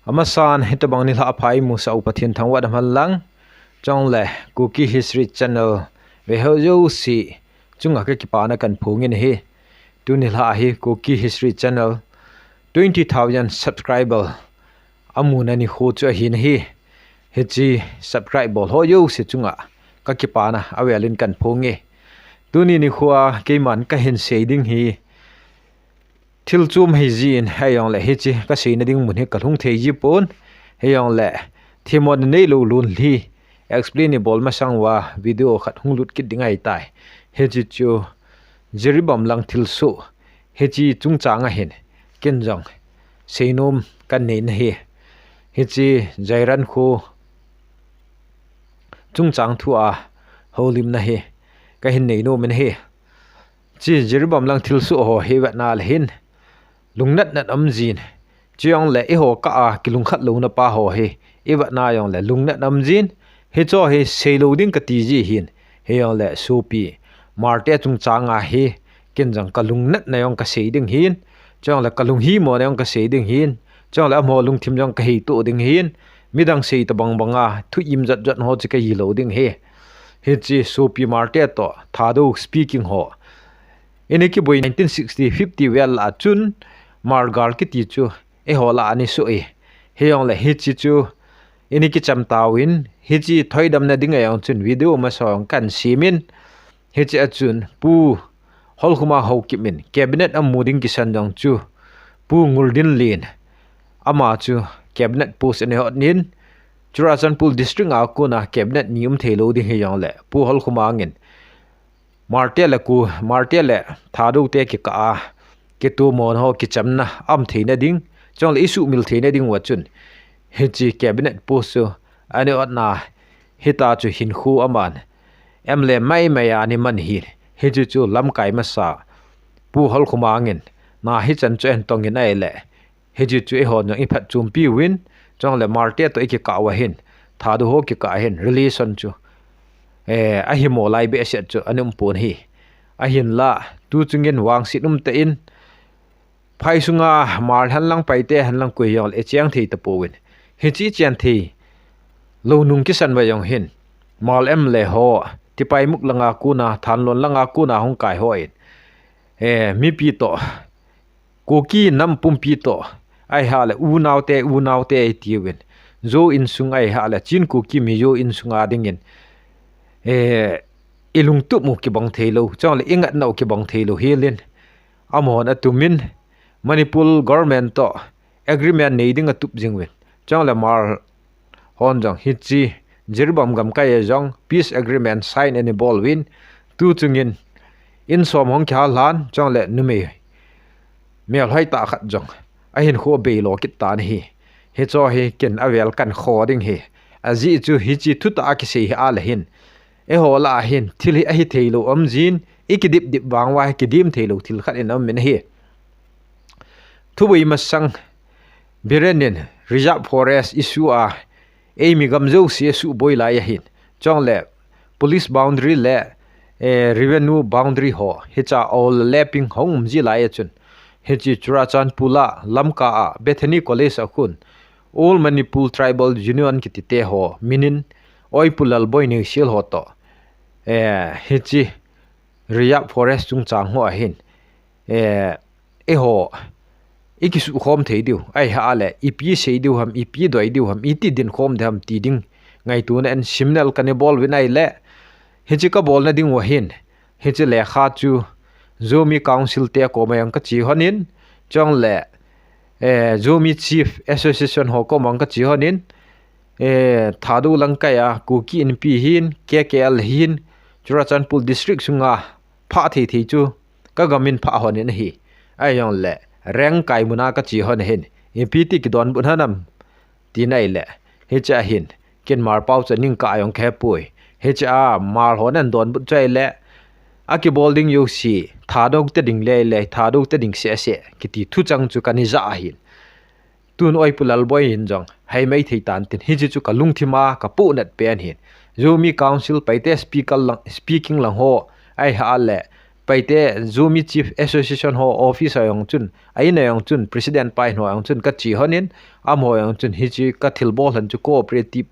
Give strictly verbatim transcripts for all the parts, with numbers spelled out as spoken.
Amasan, hitabang nilhah pha imusah u Pathen thangvah in umhen lang. Chule Kuki History Channel veho jouse chunga kakipana kahin phongin ahi. Tuni nilhah hi Kuki History Channel twenty thousand subscriber amuna nikho chu ahin ahi. Hiche subscribe bol ho jouse chunga kakipana avelin kahin phonge. Tuni nikhoa keiman kahin sei ding hi thil chom ahi jin, hijongle hiche kaseina ding mun hi kalhung thei ji pon. Hijongle themmo neilou lonlhi explain ibol masang uva video khat hung lut kit ding ahitai. Hiche chu Jiribam lang thilsoh, hiche chungchang ahin ken jong seinom kahin nei ahi. Hiche Jairan kho chungchang thua houlimna hi kahin nei nom in ahi. Hiche Jiribam lang thilsoh ho hi vetna le hin lungnat nat aum jin. Chujongle eiho kah a kilungkhat louna pa ho hi ivetna jongle lungnat aum jin. Hicheho hi seilou ding kati ji ahin. Hijongle sopi Hmar te chungchang a hi ken jong kalungnatna jong kasei ding ahin. Chujongle kalunghimona jong kasei ding ahin. Chujongle amaho lungthim jong kaheitoh ding ahin. Midang sei tabang banga thu im jat jat ho chu kahi lou ding ahi. Hiche sopi Hmar te toh Thadou speaking ho ini kiboi nineteen sixty fifty vel a chun Hmar gal kiti chu eiho lah a ana soh e. Hijongle hiche chu ini kicham tauvin, hiche thoidamna dinga jong chun video masa jong kahin semin, hiche a chun Pu Holkhoma Haokip in cabinet amu ding kisan jong chu Pu Nguldinlen, ama chu cabinet post ana hot in, Churachandpur district a kona cabinet ni um theilou ding hijongle Pu Holkhoma ngin Hmar te le Ku, Hmar te le Thadou te kikah a kitomona ho kichamna aum theina ding, chujongle isuhmil theina ding uva chun hiche cabinet post chu ana hotna, hitia chu hinkho aman M L A maimai a ana man ahi. Hiche chu lamkai masa Pu Holkhoma ngin na hichan chu ahin tongin ahile, hiche chu eihon jong iphatchompi uvin, chujongle Hmar te toh ikikah uva hin, Thadou ho kikah a hin relation chu, eh, ahimo lai behseh chu ana um pon ahi. Ahinla, tu chungin vangset umtah in, phai sunga Hmar hen lang Paite hen lang koi hijongle icheng thei tapouvin. Hiche icheng thei lou nung kisan uva jong hin, Hmar M L A ho, Tipaimukh langa kona, Thanlon langa kona hung kai hon, eh, mipi toh, Kuki nam pumpi toh, ahileh unaote, unaote itiuvin, Zo insung ahileh Chin Kuki Mizo insunga dingin, eh, ilungtup u kibang theilou, chujongle ingatna u kibang theilou helin, amahon atumin, Manipur government toh agreement nei ding atup jing uvin, chujongle Hmar hon jong hiche Jiribam gamkai a jong peace agreement sign ana bol uvin, tu chungin in som hung kihal lhan, chujongle numei melhoi tah khat jong ahinkho abei lo kit tan ahi. Hicheho hi ken avel kahin kho ding ahi. Ajeh chu hiche thutah a kisei hi ahileh hin, eiho lah a hin thil hi ahi theilou aum jin, ikidip dip vang uva hi kidim theilou thil khat in aum in ahi. Thuboi masang Biren in reserve forest issue a eimi gam jouse asuhboi lai ahin, chujongle police boundary le, eh, revenue boundary ho hichea overlapping hung um ji lai a chun, hiche Churachandpur a Lamka a Bethany College a kon All Manipur Tribal Union kitite ho minin Oipu Lalboi Neihsial ho toh, eh, hiche reserve forest chungchang hoa hin, eh, eiho ikisuhkhom thei diu, ahileh ipi sei diu ham, ipi doi diu ham, iti dinkhom ding ham ti ding ngaituna in signal kana bol uvin ahileh, hiche kabolna ding uva hin, hiche lekha chu Zomi Council te koma jong kache lhonin, chujongle, eh, Zomi Chief Association ho koma jong kache lhonin, eh, Thadou lamkai a Kuki Inpi hin, K K L hin, Churachandpur District sunga phah thei thei chu kagam in phah lhonin ahi. Ahijongle Rengkai muna kache lhon ahin, ipi ti kidonbut lhon am tina ahileh, hichea hin ken Hmar pao chu aning kah jong kahepoi. Hichea Hmar hon ana donbut chu ahileh, akibol ding jouse Thadou te ding lele, Thadou te ding seh seh kiti thuchang chu kana ja ahin. Tun Oipu Lalboi in jong haimai thei tan tin, hiche chu kalungthim a kapohnat pen ahin. Zomi Council Paite speaker lang, speaking lang ho ahileh Paite Zomi Chief Association ho office a jong chun, a in a jong chun, President pa in ho jong chun ka che hon in, amaho jong chun hiche ka thilbol hon chu cooperative,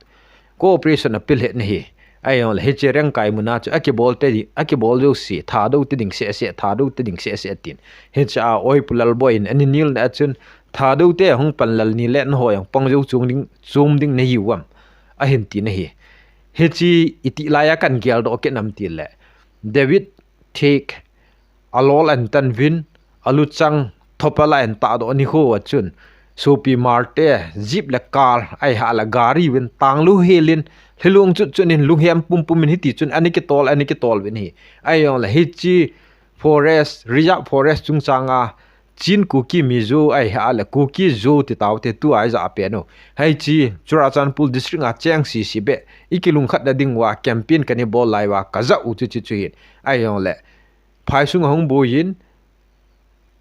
cooperation appeal het na hi. Ahijongle hiche Rengkai muna chu akibol te di, akibol jouse, Thadou te ding seh seh, Thadou te ding seh seh tin. Hiche a Oi Pu Lalboi in ani nil na a chun, Thadou te hung pan lal ni le nangho jong pang jou chung ding, chom ding nahi uvam, ahin ti na hi. Hiche iti lai a kan geldoh kit nam ti le, David Thiek, Alol Antan vin, Aluchang Thopala an tahdoh nikho a chun, sopi Hmar te, jeep le car, ahilouleh gari vin, tanglu helin, lhilung chut chun in, lunghem pumpum in hiti chun, ani kitol, ani kitol vin hi. Ahijongle hiche forest, reserve forest chungchang a, Chin Kuki Mizo ahilouleh Kuki Zo ti tau te tua ija pen u. Hiche Churachandpur district a cheng sisi be, i kilungkhat na ding uva campaign kani bol lai uva ka ja u chu chu chu hin. Ahijongle phai sunga hung boi in,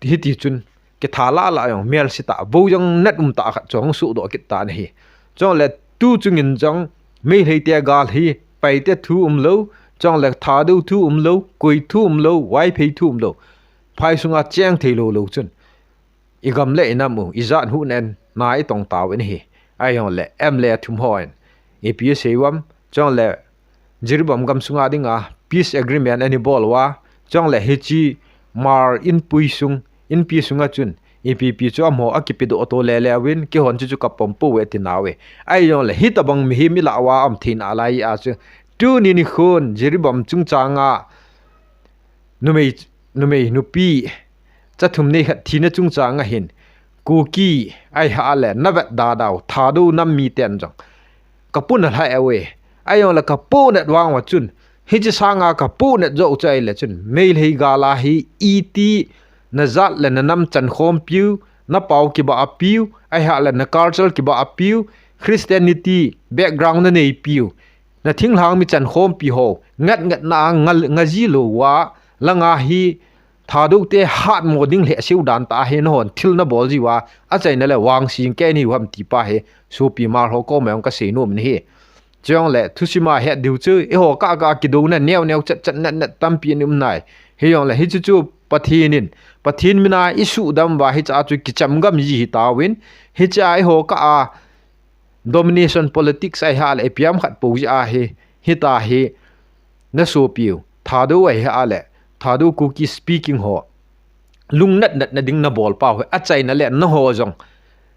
hiti chun kitha la la jong mel si ta, vo jong nat um ta khat chu hung sudoh kit ta na hi. Chule tu chung in jong Meitei te gal hi, Paite thu um lou, chule Thadou thu um lou, Koi thu um lou, Vaiphei thu um lou. Phai sunga cheng thei lou lou chun, i gam le i nam u, i jat hu nen, na i tong tau in hi. Ahijongle, M L A thum hon, ipi asei uvam, chule Jiribam gam sunga dinga peace agreement ani bol uva, chule hiche Hmar inpui sung, inpi sunga chun, ipi pi chu amaho akipedoh to le le uvin, keihon chu chu ka pom pou ve ti nau ve. Ahijongle, hitabang mihem i la uva um thei nalai a chu, tuni nikhon, Jiribam chungchang a, numei, numei, nupi, cha thum nei khat thina chungchang a hin, Kuki, ahilouleh, na vet da dau, Thadou nam miten jong ka puna lhai a ve. Ahijongle ka puna vang uva chun, hiche sanga ka puna jo chai le chun, Meitei gal a hi iti, na jat le na nam chan khom piu, na pau kiba a piu, ahilouleh na culture kiba a piu, Christianity background na nei piu, na thinglhang mi chan khom pi ho, ngat ngat na nga, nga ji lou uva, langa hi, Thadou te hat mo ding le siu dan ta hi nahon thil na bol ji uva, achaina le vang sing kei ni uvam ti pa hi, sopi Hmar ho koma jong ka sei nom in hi. Chule, thusim a het diu chu, eiho kah kah a kidouna neo neo chat chat nat nat tampi in um nai. Hijongle, hichu chu Pathen in, Pathen mina i sudam uva hiche a chu kicham gam ji hi tauvin, hiche a eiho kah a domination politics ahilouleh, ipi ham khat pou ji a hi, hita hi, na sopiu, Thadou ahilouleh, Thadou Kuki speaking ho, lungnat nat na ding na bol pau hi, achaina le nangho jong,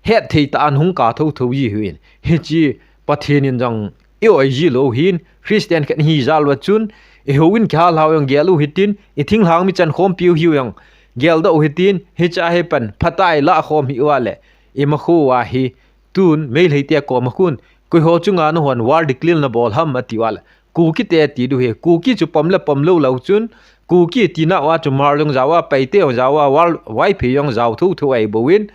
het thei ta an hung ka tho tho ji uvin, hiche Pathen in jong i oi ji lou hin, Christian khat hi jal uva chun, i houin kihal hao jong gel u hitin, i thinglhang mi chan khom piu hiu jong gel doh u hitin, hiche a hi pan, phatai la khom hi uva le, i ma khu uva hi, tun, Meitei te koma khun, koi ho chunga nahon war declare na bol ham ati uva le, Kuki te ti diu hi, Kuki chu pom le pom lou lou chun, Kuki tina uva chu Hmar jong jao a, Paite jong jao a, Vaiphei jong jao tho tho ahi bouvin,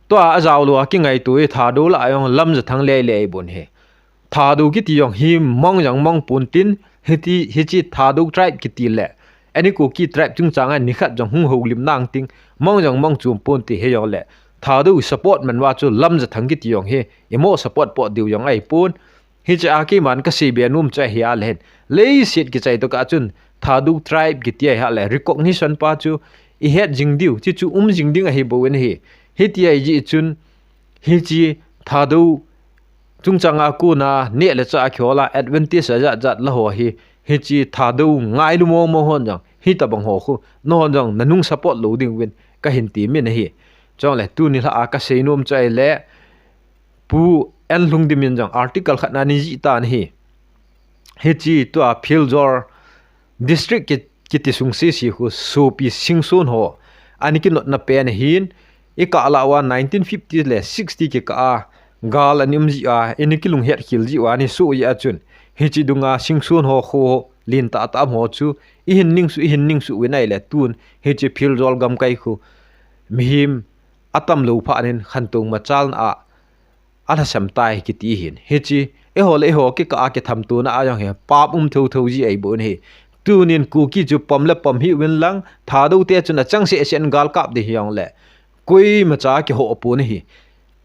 tua ajao lou a kingaito hi Thadou lah a jong lamjathang lei lei ahi bon hi. Thadou kiti jong hi mong jong mong pon tin, hiti, hiche Thadou tribe kiti le, any Kuki tribe chungchang a nikhat jong hung houlim nang ting, mong jong mong chom pon ti hijongle, Thadou support man uva chu lamjathang kiti jong hi, i mo support pot diu jong ahi pon, Hiche a keiman ka seibe nom chu ahi a le hin. Leiset kichai tokah chun Thadou tribe kiti ahi a le recognition pa chu i het jing diu, hichu um jing ding ahi bouvin ahi. Hiti ahi jeh chun hiche Thadou chungchang a kona neh le chah a kihol a advantage ajat jat la ho hi. Hiche Thadou ngailu mong mong hon jong hitabang ho khu nahon jong nanung support lou ding uvin kahin temin ahi. Chule tuni lha a ka sei nom chu ahi le Pu N Lhungdim in jong article khat ana jih tan ahi. Hiche tua Philjor district ki, kiti sung sese khu sopi Singson ho ana kinotna pen ahin, i kah lah uva nineteen fifty le sixty kikah a gal ana um jeh a, i ana kilunghet khel jeh uva ana soh jeh a chun, hiche dunga Singson ho kho lentah tah ho chu i hin ningsuh, i hin ningsuh uvin ahi le tun hiche Philjor gamkai khu mihem atam lou phat in khantou machalna a alhasam tai kiti hin. Hiche, eiho le eiho kikah a kithamtona a jong hi, pap um thotho ji ahi bon ahi. Tunin Kuki chu pom le pom hih uvin lang, Thadou te chun achangseh seh in gal kap ding hijongle, koimacha kihoh pon ahi.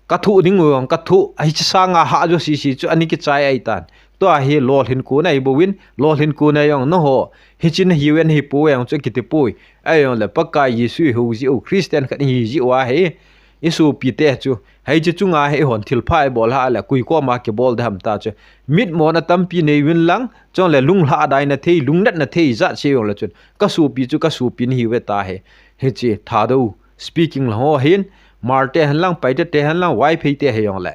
Kathoh ding u jong kathoh, hiche sanga hah jo sese chu ana kichai ahitan. Tua hi lolhin kon ahi bouvin, lolhin kon a jong nangho hiche nahiuve nahipouve jong chu akiti poi. Ahijongle Pakai Jesu ihou jeh u, Christian khat ihi jeh u ahi. Isopite chu hiche chunga hi eihon thilpha ibol hah le koi koma kibol ding ham ta chu, mitmona tampi neiuvin lang, chule lunglhadaina thei, lungnatna thei ijat sei jongle chun, kasopi chu kasopi nahiuve tahi. Hiche Thadou speaking ho hin, Hmar te henlang, Paite te henlang, Vaiphei te hijongle,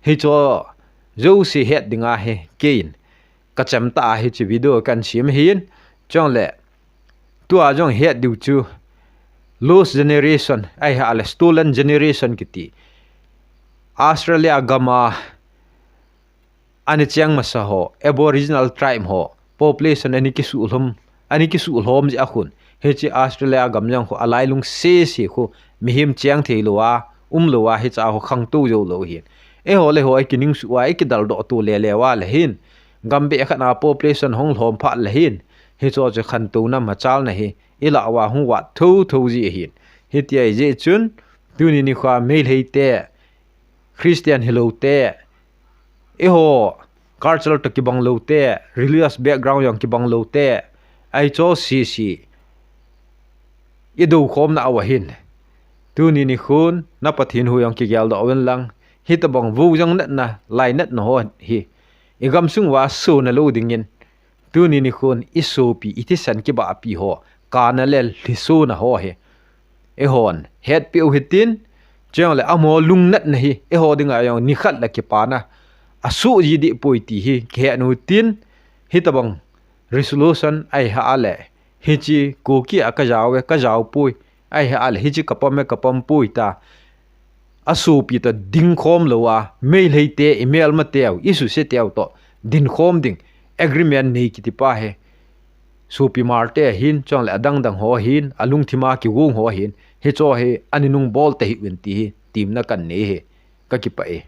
hicheho jouse het dinga hi keiin kachemtah a hiche video kahin sem ahin. Chule tua jong het diu chu, lost generation ahileh stolen generation kiti, Australia gam a ana cheng masa ho, Aboriginal tribe ho population ana kisuhlhom, ana kisuhlhom jeh a khun, hiche Australia gam jong khu alailung sese khu mihem cheng theilouva, umlouva, hichea khu khangtou joulou ahin. Eiho le eiho ikiningsuh uva, ikidaldoh to lele uva le hin, gam beh khat a population hung lhom phat le hin, hicheho chu khantouna machalna hi ilah uva hung vat thouthou ji ahin. Hitia ahijeh chun, tuni nikhoa Meitei te, Christian hilou te, eiho culture toh kibang lou te, religious background jong kibang lou te, hicheho sese idoukhomna uva hin, tuni nikhon na Pathen hu jong kigeldoh uvin lang, hitobang vo jong natna, lainatna ho hi igamsung uva sona lou dingin, tuni nikhon isopi, ithisan kibahpi ho kana le lhisona ho hi eihon hetpeh u hitin, chujongle amaho lungnatna hi eiho dinga jong nikhat le kipana asoh ji dehpoi ti hi kihet u hitin, hitobang resolution ahileh, hiche Kuki a kajaove, kajaopoi, ahileh hiche kapam e, kapampoi ta, asopi toh dingkhom louva, Meitei te, imelmateu, isuseteu toh dinkhom ding agreement nei kiti pa hi, sopi Hmar te ahin, chujongle adangdang ho ahin, alungthima kigong ho ahin, hicheho hi ana nungbol tahih uvin ti hi temna kanei ahi. Kakipah e.